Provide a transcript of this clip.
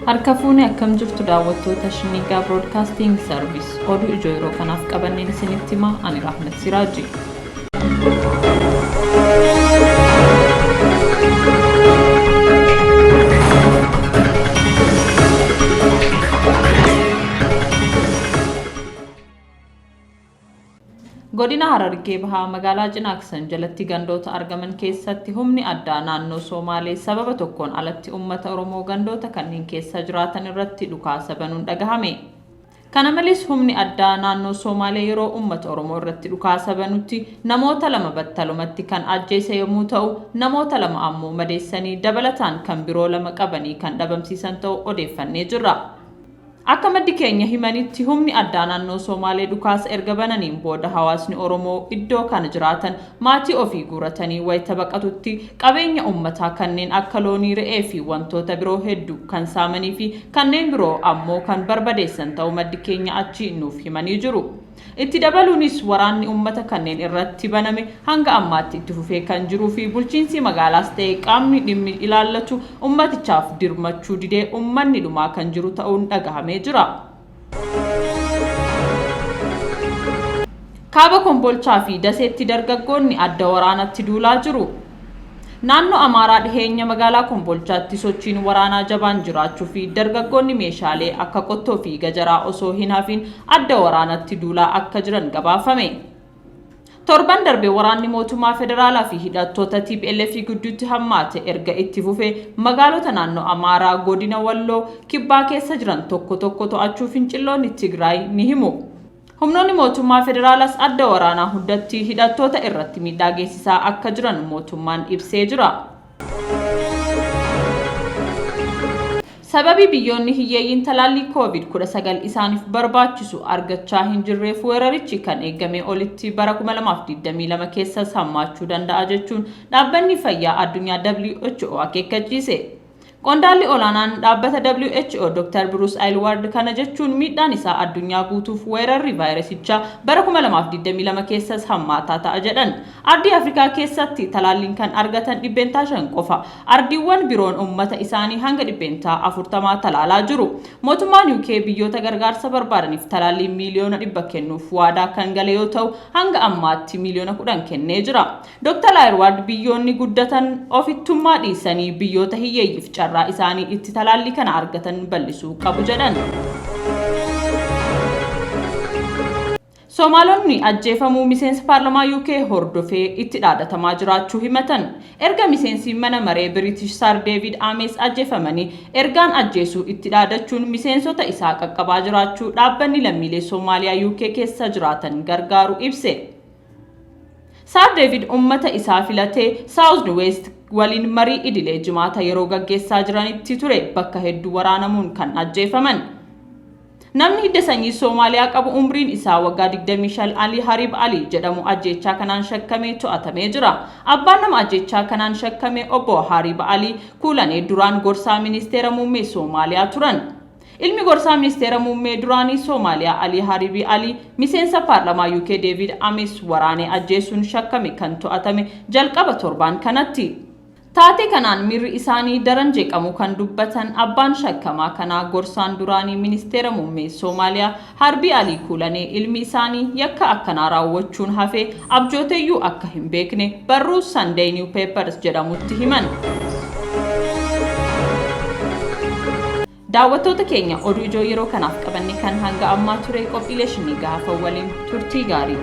Harka fuune akkam jirtu daawwattoota Shinigaa Broadcasting Service oduu ijoo yeroo kanaaf qabanneen isinitti hima ani Rahmat Siraaji. Godina Harargee Bahaa magaalaa Cinaaksan jalatti gandoota argaman keessatti humni addaa naannoo Soomaalee sababa tokkoon alatti uummata Oromoo gandoota kanneen keessa jiraatan irratti dhukaasa banuun dhagahame. Kana malees humni addaa naannoo Soomaalee yeroo uummata Oromoo irratti dhukaasa banutti namoota lama battalumatti kan ajjeese yommuu ta'u, namoota lama ammoo madeessanii dabalataan kan biroo lama qabanii kan dhabamsiisan ta'uu odeeffannee jirra. Akka maddi keenya himanitti humni addaa naannoo Soomaalee dhukaasa erga bananiin booda hawaasni Oromoo iddoo kana jiraatan maatii ofii guuratanii wayita baqatutti qabeenya uummataa kanneen akka loonii, re'ee fi wantoota biroo hedduu kan saamanii fi kanneen biroo ammoo kan barbadeessan ta'uu maddi keenya achii nuuf himanii jiru. Itti dabaluunis waraanni uummata kanneen irratti baname hanga ammaatti itti fufee kan jiruu fi bulchiinsi magaalaas ta'e qaamni dhimmi ilaallatu uummatichaaf dirmachuu didee uummanni dhumaa kan jiru ta'uun dhagahamee jira. Kaaba Kombolchaa fi Daseetti dargaggoonni adda waraanatti duulaa jiru. Naannoo Amaaraa dhiheenya magaalaa Kombolchaatti sochiin waraanaa jabaan jiraachuu fi dargaggoonni meeshaalee akka qottoo fi gajaraa osoo hin hafin adda waraanatti duulaa akka jiran gabaafame. Torban darbe waraanni mootummaa federaalaa fi hidhattoota TPLF gidduutti hammaate erga itti fufee magaalota naannoo Amaaraa godina Walloo kibbaa keessa jiran tokko tokko to'achuu fincilloonni Tigraay ni himu. Humnoonni mootummaa federaalaas adda waraanaa hundatti hidhattoota irratti miidhaa geessisaa akka jiran mootummaan ibsee jira. Sababii biyyoonni hiyyeeyyiin talaallii COVID-19 isaaniif barbaachisu argachaa hin jirreef weerarichi kan eegamee olitti bara 2022 keessas hammaachuu danda'a jechuun dhaabbanni fayyaa addunyaa WHO akeekkachiise. Qondaalli olaanaan dhaabbata WHO Dr. Bruce Aylward kana jechuun miidhaan isaa addunyaa guutuuf weerarri vaayirasichaa bara 2022 keessas hammaataa ta'a jedhan. Ardii Afrikaa keessatti talaalliin kan argatan 5% qofa. Ardiiwwan biroon uummata isaanii hanga 40% talaalaa jiru. Mootummaan UK biyyoota gargaarsa barbaadaniif talaallii miiliyoona 100 kennuuf waadaa kan gale yoo ta'u hanga ammaatti miiliyoona 10 kennee jira. Dr. Aylward biyyoonni guddatan ofittummaa dhiisanii biyyoota hiyyeeyyiif carraa isaanii itti talaallii kana argatan bal'isuu qabu jedhan. Soomaalonni ajjeefamuu miseensa paarlamaa UK hordofee itti dhaadatamaa jiraachuu himatan. Erga miseensi mana maree Biriitish Sir David Ames ajjeefamanii ergaan ajjeesuu itti dhaadachuun miseensota isaa qaqqabaa jiraachuu dhaabbanni lammiilee Soomaaliyaa UK keessa jiraatan gargaaru ibse. Sir David uummata isaa filatee South West waliin marii idilee jimaata yeroo gaggeessaa jiranitti ture bakka hedduu waraanamuun kan ajjeefaman. Namni hidda sanyii Soomaaliyaa qabu umriin isaa waggaa 25 Ali Harib Ali jedhamu ajjeechaa kanaan shakkamee to'atamee jira. Abbaan nama ajjeechaa kanaan shakkame obbo Harib Ali Kuulanee duraan gorsaa ministeera muummee Soomaaliyaa turan. Ilmi gorsaa ministeera muummee duraanii Soomaaliyaa Ali Haribi Ali miseensa paarlamaa UK David Ames waraanee ajjeesuun shakkame kan to'atame jalqaba torbaan kanatti. Taatee kanaan miirri isaanii daran jeeqamuu kan dubbatan abbaan shakkamaa kanaa gorsaan duraanii ministeera muummee Soomaaliyaa Harbii Alii Kuulanee ilmi isaanii yakka akkanaa raawwachuun hafee abjooteyyuu akka hin beekne barruu Sunday New Papers jedhamutti himan. Daawwattoota keenya oduu ijoo yeroo kanaaf qabanne kan hanga ammaa ture qophiilee shinii gaafa waliin turtii gaarii.